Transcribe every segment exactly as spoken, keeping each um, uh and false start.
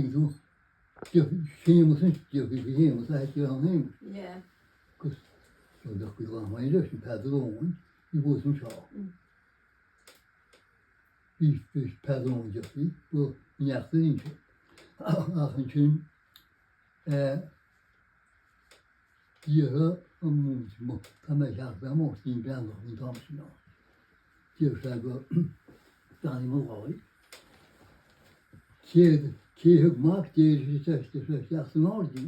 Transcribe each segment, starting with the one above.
Dìreach, Seumas an, dìreach, bha Seumas, a tha Seumas. Yeah. Agus, so, bha e gu math math leis an Peadar Eòin, bha e bhuaithe an seo. Mm. Bha, bha Peadar Eòin, dìreach, bha, bha e neach a dh'innse. Ach an sin, eh, dìreach, am, mo, tha mi a' smaoineachadh gu bheil Màrtainn Breathnach an t-àm sin ann. Dìreach, gu Danny Malloy. Céad, céad mac dè, dè, dè, dè, dè, dè, dè,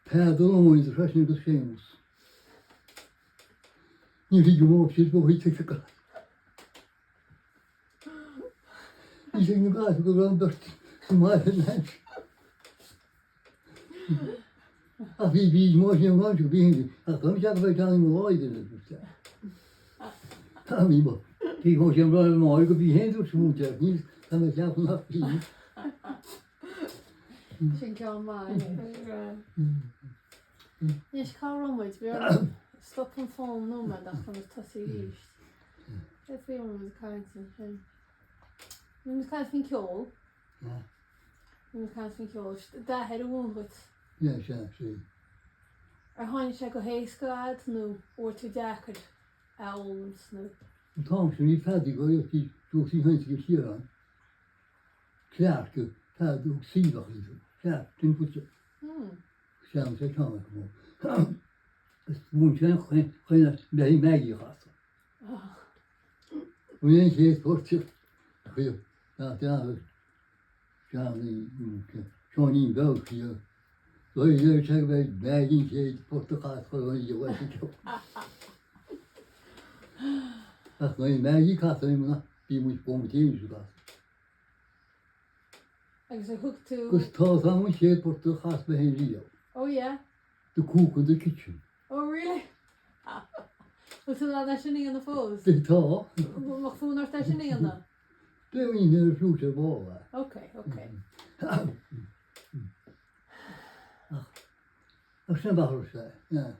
Peadar Eòin, dè, dè, dè, dè, Seumas. Nì bhith gu mòr, sibh, bho thuit, tuit, tuit. Is e na gàis gu bheil am beirt sa mhaith an haid. Ach bhí, bhí mòr sin an bhaint go bhí hin. Ach tá mé ag rá Danny Malloy den a bhí. Tá mé mo. Bhí mòr sin an bhaint go bhí hin dúirt mú deach níos tá mé ceap nach bhí. Sin ceann maith. Níos cá raibh muid, bhí ar stop an fón nó me ach chun tosaí ríist. Bhí muid caint sin. Bhí muid caint faoin ceol. Yeah. Bhí muid caint faoin cheol. Dá thaobh a bhfuil muid. Yeah, sea, sea. Ar tháinig sé go héasca ort nó bhfuair tú deacair a fhoghlaim nó? An t-am sin bhí Paddy go dtí dúirt sí hainsa go siar an. Clear go Paddy ug Sílach í. Clear, tin puite. Hmm. Sean sé ceann go mór. Is bhain sé an chuin chuin Maggie chas. Bhain an chéad portach. Chuir. Tá tá. Sean í. Sean í beag chuir. Dóigh le teag bheith Maggie an chéad portach chas chuir an í bhain sé ceann. Ach na Maggie chas é muna bí muid bom téim sa chas. Agus a thug tú. Agus tá tá an chéad portach chas mé fhéin riamh. Oh yeah. The cook in the kitchen. Oh really? Bhfuil tú lá leis sin ann fós? Tá. Mo fún ort leis sin ann? Dé bhí ní ar siúd ar ball. Okay, okay. Ach sin bachar sé, yeah.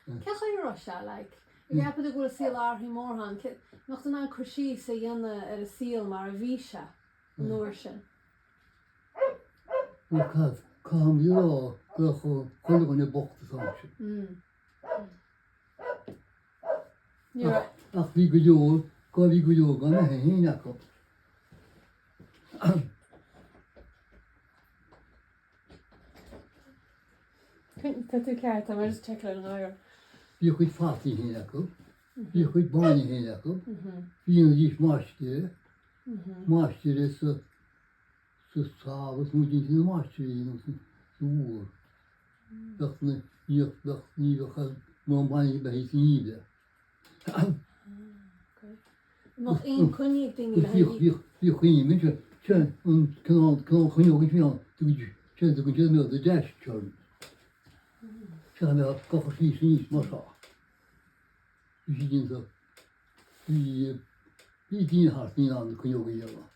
Cén chaoi a raibh sé, like, ag ceapadh go bhfuil saol atharthaí mórthain, nochd an an cur síos a dhéanamh ar an saol mar a bhí sé an uair sin. Bhuel, cad, caithim a rá gur cho chuile dhuine bochta san sin. Mm. Ach, ach bhí go leor, go bhí go leor gan a haon acu. Tá tú ceart, tá mé just ag teacht leis an gáire. Bhí a chuid fataí fhéin acu, bhí a chuid báine fhéin acu, bhí an dís maistir, maistir is sa sábhas mu dheidhinn na maistir í nó sa sa bhúr. Bheadh na, ní bheadh, ní bheadh an, nó an báine bheadh í san íbhre. Nach aon coinníoll daoine le haghaidh. Bhí chuimhne, sin an cineál cineál chuinneog a bhí ann, tugaid sé tugann sé mé do deas teorm. Seach mé gafa sí sin níos mar seo. Bhí sí dínta. Bhí bhí daoine thart ní an chuinneog a dhéanamh.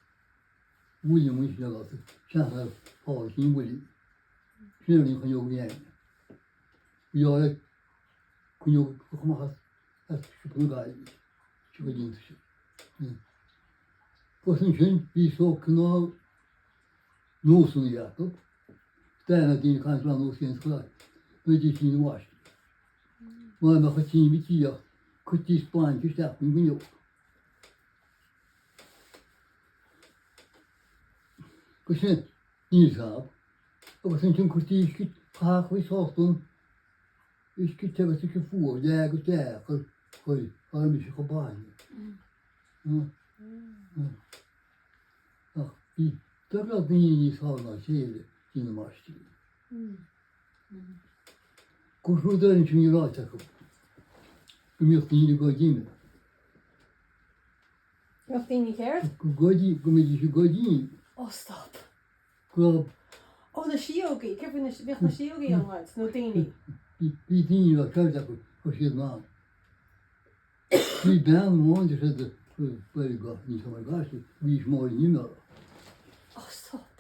Bhuail muis le gasa, seach ar fáil cinn builí. Sin ar an chuinneog a dhéanamh. Bhí ára chuinneog go chumachas as siúpa na Gàidhlig. Siúpa dínta sin. Gus an sin bhí só cineál nósanna acu. Stair na daoine caint le nós cén scoil. Nuair a dtí sin bhaist. Mar nach a tchím i tíoch, cuid díos bainc isteach faoin gcuinneog. Gus sin, níl sab. Agus an sin cuirtí iscit chach faoi sáspan. Is gu teagamh sa fuar, leagadh deach, chuir, chuir, chuir mise chomh bainne. Ach bhí, do bheag daoine níos fearr ná chéile, dínn na maistrí. Gus rud ar an sin ráite acu. Go mbíodh daoine go dtí. Nach daoine céard? Go gcuidí, go mbíodh ise go dtí. Oh, stop. Go. Ó, na síogaí, cé bhí na, bhíodh na síogaí an áit, nó daoine? Bhí, bhí daoine a bheadh ceart acu, chuir siad ná. Bhí bean amháin de siad a chuir go ní mar gaiiste, bhí is mór ní mar. Oh, stop.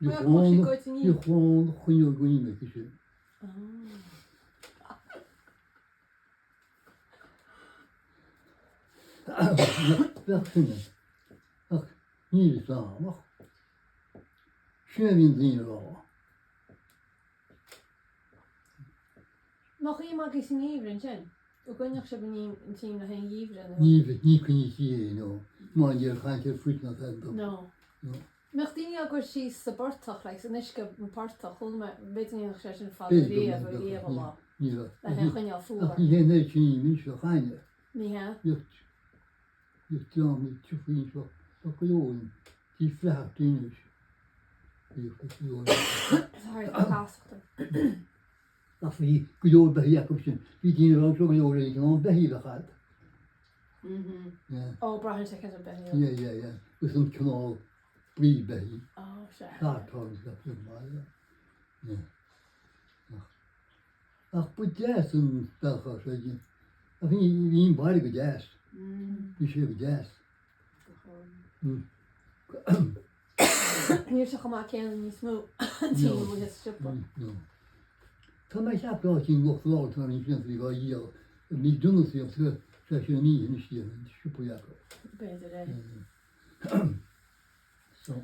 Ní chlónach, ní chlónach chuinneog go dtí sin. Bheadh sinne. Ach Nì mi sàmhach. Sin a bhithinn a' dèanamh. Nach fheumadh sibh an geimhreadh sin? An coinnicheadh sibh an geimhreadh, an geimhreadh, no? Nì, nì, chan eil fhios, no. Mar a chanas iad, fridge no something. No. No. Nach daoine a' gabhail sìos sa bportach, like, san uisge am portach, chuala mi, bidh daoine a' dèanamh sin fad a' bhliadhna, fad a' bhliadhna, no. Nì, nì. Le haghaidh coinneal fuar. Ach nì, nì, nì, nì, nì, nì, nì, nì, nì, Bhiodh, bhiodh John, bhiodh Tiugainn seo, bha gu leòr, dì bhreac daoine. Bhiodh gu leòr. Sorry, tá cásachta. Ach bha gu leòr beithíoch aca sin. Bha daoine a' ràdh gu leòr aig an àm beithíoch a bh' aca. Mhm. Yeah. Ó, braitheann sé cén beithíoch. Yeah, yeah, yeah. Agus an cineál brìgh beithíoch. Ó, sea. Seachd tons, yeah. Yeah. Ach Ach bu deas an bealach seo. Ach bha, bha am baile gu deas. Mm. Bha sé gu deas. Mm. Níl sé chomh maith céanna níos mó. No. Tí mu dheas siopa. Mm, no. Tá mé a' cheapadh gur e sin lucht làidir a bhí ann, bhí gá dhíol. Bhí duine sa, sa, sa sin a ní, sin is sin, siopa acu. B'fhéidir é. Eh. So.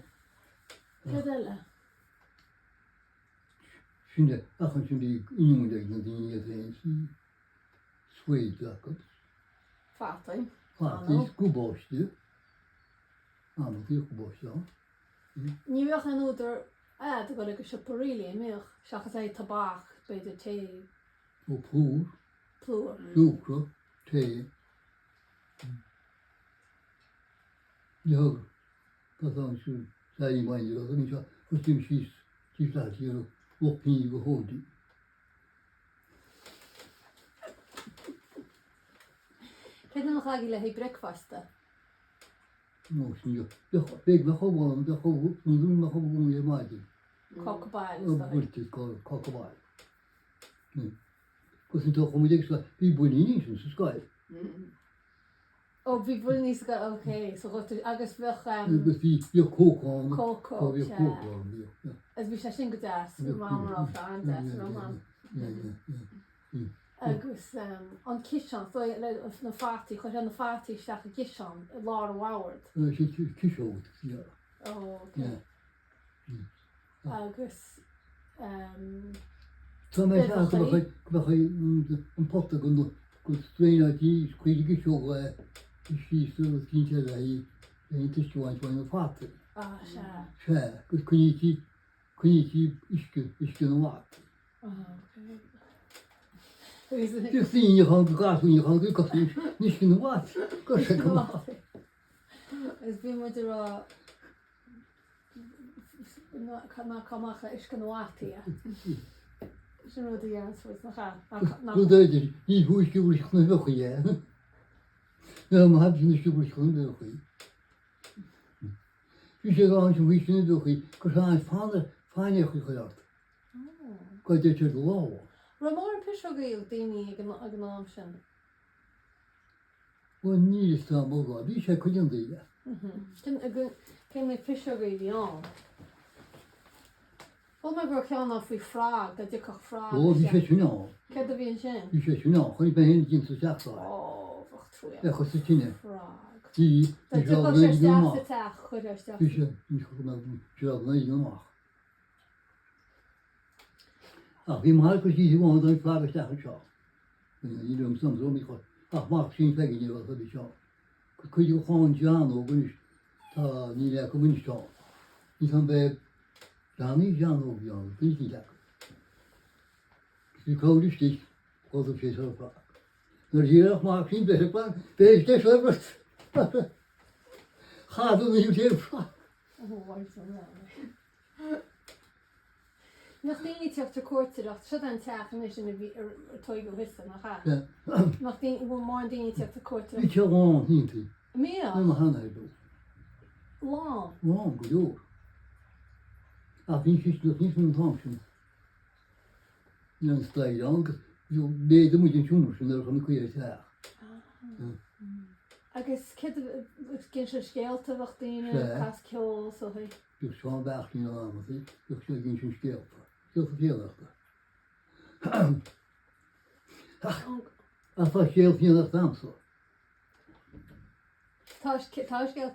Cad eile? Sin e, ach an sin bhí inniu aig na daoine a bhí ann, suaimhneas aca. Fataí. Fataí, gobáiste. Am, bhí gobáiste ann. Ní bheadh an údar a' dol go siopa really, am biodh? Seachas é tobac, b'fhéidir tae. Ó, plúr. Plúr. Siùcar, tae. Leathag. Tá an sin, tá í maidin, agus an seo, chun tim síos, tí leat, tí ar lucht píní go hódí. Céard nach fhaigh leat breakfast? No, sin, bheadh, bheadh, bheadh, bheadh, bheadh, bheadh, bheadh, Coca bhaile, is dóigh. Bhuail, coca bhaile. Gus an tocham muid ag sa, bhí buinnín sin sa scoil. Ó, bhí buinnín sa scoil, ok. So, agus bheadh, um, agus bhí, bhí coca ann. Coca, bhí coca ann, bhí, yeah. Is bhí sé sin go deas, bhí mamar á fán deas, yeah, yeah, yeah. Agus, um, an ciseán, so, le, na fataí, chuir na fataí isteach an ciseán, i lár an bhoghair. Sin ciseán, yeah. Ó, ok. Yeah. Agus, um, tá mé ag ràdh go mbeadh, go mbeadh an pota gun, gun straoinneadh dhi, is cuiridh i seo le, is sí sa, is cinnte le hí, le hí tuisceáin fáin na fata. Ah, sea. Sea, gus cuinnítí, cuinnítí uisce, uisce na fata. Ah, ok. Agus bhí daoine chun go gcaithfí, chun go gcaithfí, uisce na fata. Gus é go maith. Is bhí muid ag rá, Ná, ná, ná, ná, uisce na bhfataí, yeah. Sin rud a dhéanann suas na cha-, ná, ná. Rud a dhéanann, ní thuisce uisce na bhfataí, yeah. Ná, má thagann uisce uisce na bhfataí. Bhí sé lán sin uisce na bhfataí, gus an fána, fána a chuir ort. Ó. Go dtí sé lámh. Raibh mòran piseogaí ag daoine ag an, ag an am sin. Bhuel, níl fhios agam, bhí sé cuideachd daoine. Mhm. Cén, cén, cén piseogaí a bhí ann? Bhuel, mar gur ceann faoi fhrog, dá dtiocfadh frog. Ó, bhí sé sin ann. Céard a bhí ann sin? Bhí sé sin ann. Chuir mé féin ag innse isteach seo. Ó, bheadh truagh. Bheadh sa tine. Frog. Bhí, bhí sé isteach sa teach, chuir sé isteach. Bhí sé, bhí sé, bhí sé amach. Ach bhí mé ag ràdh gu bheil sibh an dèidh flag isteach anseo. Ní raibh an t-àm romhainn. Ach má tha sibh feigin air a bheil seo. Cuideachd chun John Óg a-nis, tá, ní leig a-nis seo. Ní san bheith Johnny, John Óg, John, bhí sin deacair. Bhí clòimh istigh, chuir sé seo flag. Nuair a dh'fheuch mé sin, bheadh flag, bheadh sé seo flag. Chaill mé an flag. Nach daoine ag teacht a' cuairteachadh, seo an teach a-nis a bhí ar, ar taobh thusa, nach ea? Yeah. Nach daoine, bhfuil mòran daoine ag teacht a' cuairteachadh? Bhí teach ann, shín tú. Am biodh? Ní mar a chanadh tú. Làn. Làn, go leor. Ach bhí siad, nach bhí siad an t-àm sin. Bhí an staidhre ann, agus bhí, bhí muid an t-seòmar sin, nuair a chaidh mi cuideachd teach. Ah. Yeah. Mm. Agus céard a, a, a' gin sibh sgeulta, bhiodh daoine a' cas ceòl, so, hey. Bhiodh Seán Beairtle ann, bhiodh sé ag innse sgeulta. Sgeulta Beairtle. Ach, ach tá sgeul Fhionnach dhamsa. Tá sge-, tá sgeul-,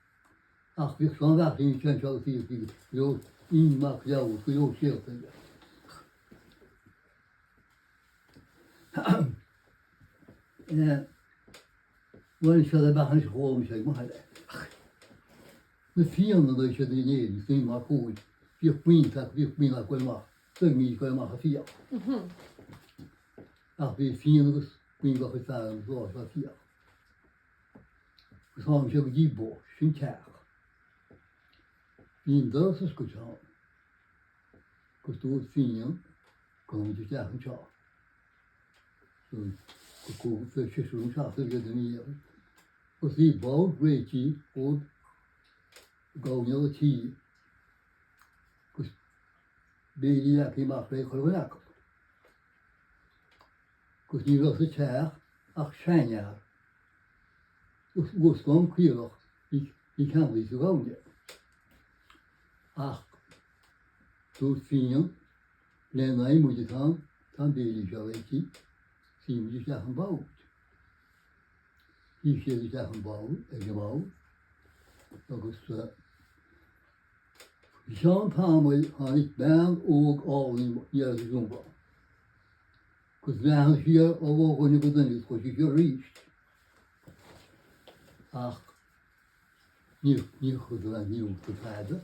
Ach bhiodh sin, bhiodh sin, sin seo, bhiodh, bhiodh, bhiodh, Iain MacLeòid, bhiodh sìolta. Eh, bhuel, seo le bachan is chòm seo, mar. Na Fianna, bha siad an Èirinn, sin mar a chuala. Bhiodh buidheann aca, bhiodh buidheann aca a' gabhail a-mach. Dòigh, mi a' gabhail a-mach a' figheach. Ach bhiodh Fianna agus buidheann aca a' figheach, a' figheach. Agus thàinig seo gu dtí Bòrd, sin teach. Bha an doras seo gu teann. Agus dùirt Fionn, "Gabhaibh a-steach an seo." So, gu, gu, feuch sibh an seachd a bhith an iar. Agus bha Bòrd rèidh, Bòrd, gabhail a' tì. Agus bha i a' dol a-mach le chorra aca. Agus an robh sa teach ach seanair. Agus, agus an cuireadh, bha, bha ceann leis a' ghabhail. Ach dùirt Fionn, "Lean e, muide, tha, tha am bèilidh seo rèidh, suidhidh muide a-steach am bàta." Shuidh iad a-steach am bàta, aig a' bhàta. Agus, eh, bha seo an t-àm a thàinig bean òg àlainn a-nuas a' Ghiombra. Agus bha i a' sireadh a' bhàta gu duine, agus chuir i seo a-rithist. Ach nì, nì chuir i, nì chuir i fada.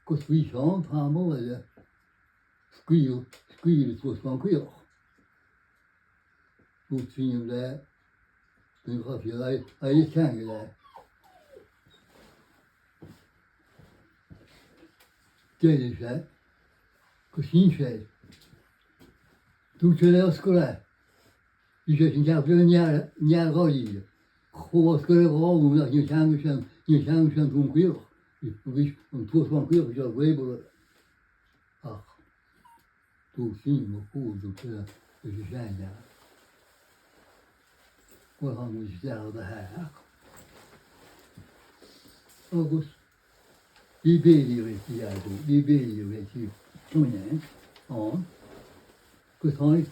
Agus bha seo an t-àm a bha i a' sgaoileadh, sgaoileadh tuath an cuireadh. Dùirt Fionn ri, dùirt e, "Chaidh e, chaidh e a-steach gu làr." Dh'èirich e, gus sin e. Dùirt e ri oscail e. Bha e sin ceart gu leòr, an fhear, an fhear a dh'èirich. Cho oscail e dhomh, nach, nì an seann sin, nì an seann sin tuath an cuireadh. Bha, bha an tuath an cuireadh, bha e glè bhuartha. Ach dùirt Fionn, mo chù, dùirt e, "Is e seanair." Uill, thàinig i a-steach dhan teach. Agus bha bèilidh rèidh, bha bèilidh rèidh, tè, ann. Agus thàinig,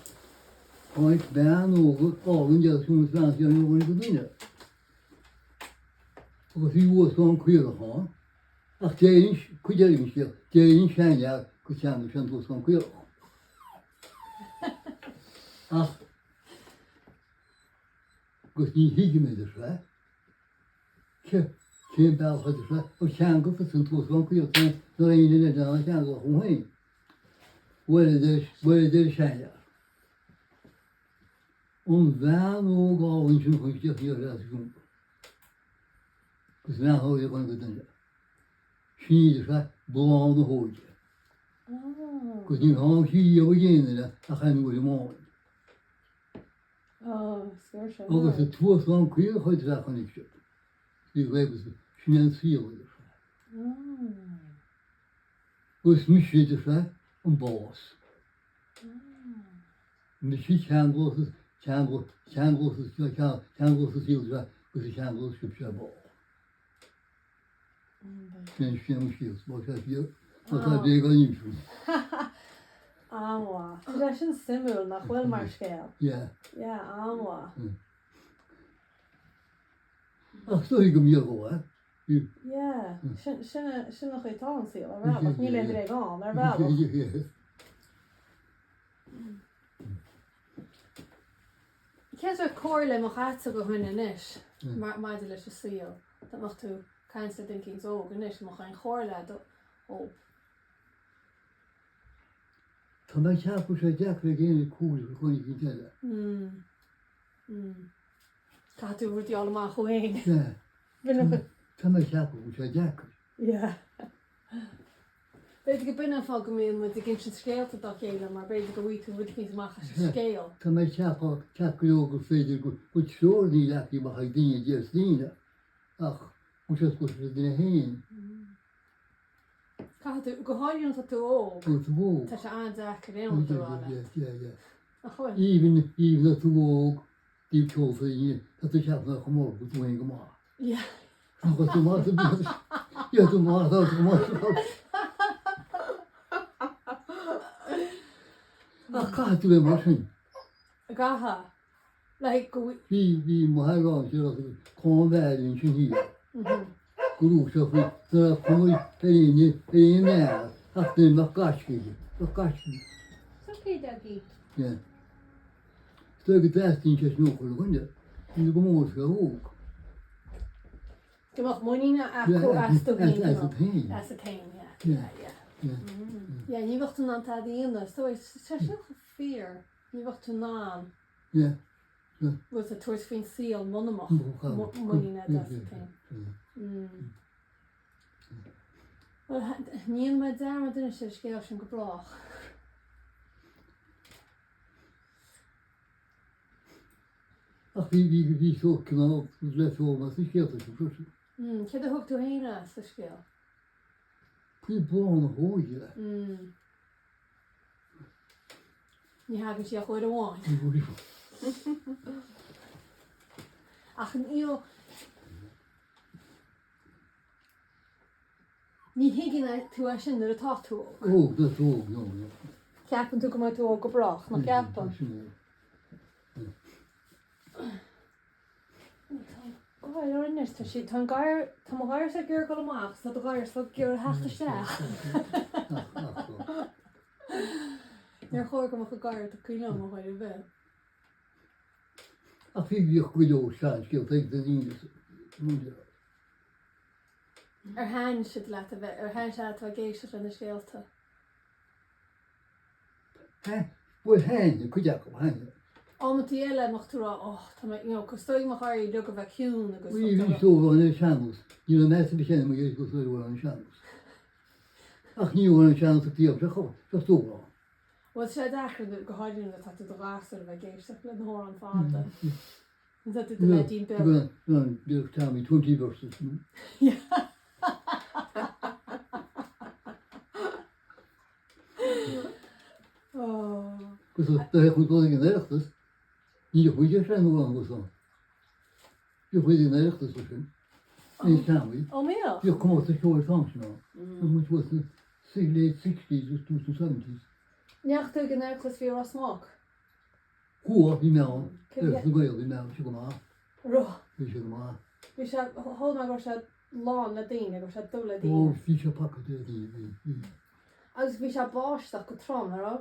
thàinig bean òg, òg an dèidh sin, bha i a' sireadh a' bhàta gu duine. Agus bha i tuath an cuireadh ann. Ach dh'èirich, cuid air an seo, dh'èirich an seanair gu teann an sin tuath an cuireadh. Ach, agus nì thuige mi, ars ise. Cia, cia am bealach, ars ise, a cheangail tusa an tuath an cuireadh, nuair a rinn e an ceangal a chumail. Uill, a deir, uill, a deir an seanair. Am bean òg àlainn sin a chuir a-steach an fhear às a' Ghiombra. Agus an ath-thuras a chuir e gu duine. Sin e, ars ise, blàth na h-òige. Ah. Agus nì an t-àm sin a dhèanamh ach an uair a-mhàin. Ah, sguir sin. Agus an tuath an cuireadh a chuir e a-steach an sin. Bha e agus sin an saoghal, ars ise. Ah. Agus mise, ars ise, am bàs. Ah. Mise a' ceangal, ceangal, ceangal, ceangal, ceangal an saoghail, ars ise, agus a' ceangal sibhse am bàta. Mm, sin, sin an sìol, mar sin, mar sin, ah, bha e gu h-ìosal. Ah, wow. Tha sin suimiúil, nach bheil, mar sgeul? Yeah. Yeah, ah, wow. Mm. Ach 's dòcha gum biodh e, eh? Yeah, sin, sin a, sin a' chuid tàlantach, a ràdh, ach nì e dragh ann, a ràdh. Cé as a bheil comhairle mu dheireadh a th' agad a-nis, mar, maidir leis an saoghal, dè bhiodh tu a' cantainn do dhuine òg a-nis, mu dheidhinn comhairle do, òg? Tha mi a' smaoineachadh gu bheil e deacair a dhèanamh còmhla ri chloinn eile. Mm. Mm. Caithfidh tu rudeigin a dhol a-mach thu fhèin. Yeah. Bheil e... Tha mi a' smaoineachadh gu bheil e deacair. Yeah. B' fheudar gum biodh e fada gum biodh muid ag insint sgeulachdan do chèile, mar b' fheudar gu bhith a' toirt a-mach an sgeul. Tha mi a' smaoineachadh gu bheil e deacair, gu bheil e deacair, gu bheil e deacair, ach ag daoine, deas daoine. Ach, mus is gu bheil e duine fhèin. Mm. Caithfidh tu, gu h-àraidh nuair a tha thu òg. Nuair a tha thu òg. Tha e an-deacair a ràdh. Yeah, yeah, yeah. Ach uill. Even, even nuair a tha thu òg, dìreach, tha thu a' sealltainn cho mòr gu bheil thu fhèin gu math. Yeah. Agus thu math, yeah, thu math, thu math. Ach càit a bheil mar sin? Ach tha. Like, go bhí, bhí mo sheanmhair an sin, còmhla rinn sin thiar. Mhm. Gu ruige seo, bhí, nuair a chumail ar aon, ar aon fhear, ach bhí mo ghaisgeach, mo ghaisgeach. It's okay, Dougie. Yeah. Is dóigh gun teastaíonn sé sin a chur dhuinne. Níl go mór is gu óg. Gabh mo mhuinntir a Yeah, acu as, as do as, as fhéin, a you know. Taigh. As a taigh, yeah. Yeah. Yeah, yeah. Yeah. Mm. Yeah, ní bheadh tú in ann tada a dhèanamh, so it's, it's just a fear. Ní bheadh tú in ann. Yeah. Yeah. Bhuel, tá tuairt faoin saol monarch. Mo-, cha-, mo-, muinntir yeah, as yeah, a taigh. Yeah. Mm. Well, ha-, níl mé dearmad anois air an scéal sin go brách. Ach bhí, bhí, bhí seo cineál le fo mas an scéal sin, sin. Mm, céard a thug tú fhéin as an scéal? Pí blán a thóige. Mm. Ní thagann sí ach uair amháin. Ní bhfuil. Ach an, you know, ní thuigeann tú é sin nuair atá tú óg. Ó, nuair atá tú óg, no, no. Ceapann tú go mbeidh tú óg go brách, nach ceapann? Sin é. Tá, ó, ar aon nós, tá sí, tá an gar-, tá mo ghairm ag iarraidh dul amach, so do ghairm ag iarraidh theacht isteach. Níor chóir go mbeadh an ghairm ag cuimhneamh mo chuid a bheith. Ach bhí, bhí go leor seann scéalta ag daoine. Ar sheinn siad leat a bheith, ar sheinn siad leat a bheith ag éisteacht leis na scéalta? Sheinn, bhuel, sheinn, cuid acu, sheinn. Am measg eile, nach do rá, oh, tá mé, you know, cos dóigh mo chara í leag a bheith ciúin agus Bhí, bhí stór an seanus. Ní raibh mé sa bhí sin, mo dhéis go stór an seanus. Ach ní bhfuil an seanus a tíob, se cho, se stór. Bhuel, sé deacair go háirithe nuair atá tú do ghasúr a bheith ag éisteacht le na hamhráin fada. Mm, mm. An tá tú do Yeah, leidín beag? Go, no, bíodh Tommy twenty verses, no? Yeah. Oh. Gus an do chuid an Oireachtas, ní chuige sé an uair an gus an. Ní chuige an Oireachtas sin. Ní Tommy. Ó, mé. Bhí cumá sa seoir sam sin. Mm. An muid was the late sixties, just to seventies. Neach tú an Oireachtas bhí Ross Mock? Cua, bhí mé ann. Cé Agus na Gael, bhí mé ann, seo go maith. Ro. Bhí seo go maith. Bhí sé, thó-, thóg mé gur sé lán le daoine, gur sé dubh le Ó, daoine. Bhí sé paca de daoine, bhí, bhí. Agus bhí sé báisteach go trom, ar ól?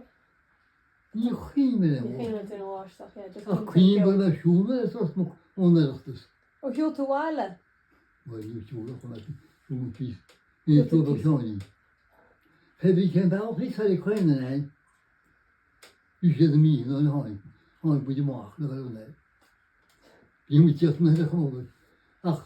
Ní chuimhne Ní mé. chuimhne duine báisteach, yeah, just Ach cuimhne cuimhne bhfuil mé siúl le sos mo, ón Oireachtas. Ó, shiúil tú abhaile? Bhuel, ní siúl, ach chuimhne siúl mo pís. Ní Siúil tú tú pís. Seáinín. Fé bhí cén ball pís ar a chuimhne é. Bhí siad a' mí, no, no, tháinig, tháinig muid amach le bheith ann. Bhí muid just na bheith chomóga. Ach